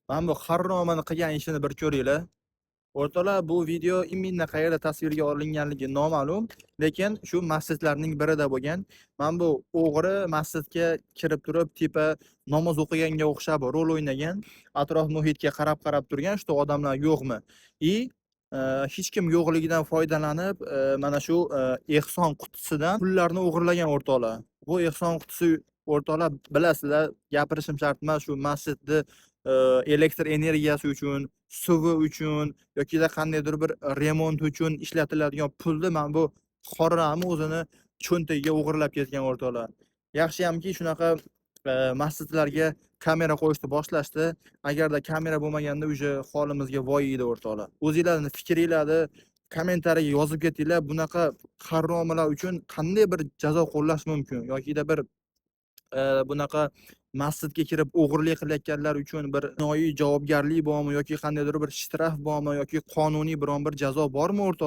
Mana bu harromini qilgan ishini bir ko'ringlar. O'rtoqlar, bu video именно qayerda tasvirga olinganligi noma'lum, lekin shu masjidlarning birida bo'lgan. Mana bu o'g'ri masjidga kirib turib, типа namoz o'qiganga o'xshab rol o'ynagan, atrof muhitga qarab-qarab turgan, что odamlar yo'qmi. И hech kim yo'qligidan foydalanib, mana shu ehson qutisidan pullarni o'g'irlagan, o'rtoqlar. Bu ehson qutisi, o'rtoqlar, bilasizlar, gapirishim shart emas, shu masjidni elektr energiyasi uchun, suvi uchun yokida qandaydir bir remont uchun ishlatiladigan pulni mana bu harromi o'zini cho'ntagiga o'g'irlab ketgan, o'rtoqlar. Yaxshiyamki, shunaqa masjidlarga kamera qo'yishni boshlashdi. Agarda kamera bo'lmaganda, уже holimizga voy edi, o'rtoqlar. O'zinglarni fikringlarni kommentariyaga yozib ketinglar. Bunaqa harromilar uchun qanday bir jazo qo'llash mumkin yokida bir bunaqa masjidga kirib o'g'irlik qilayotganlar uchun bir jinoiy javobgarlik bormi yoki qandaydir bir shtraf bormi yoki qonuniy biron bir jazo bormi, o'rtoqlar?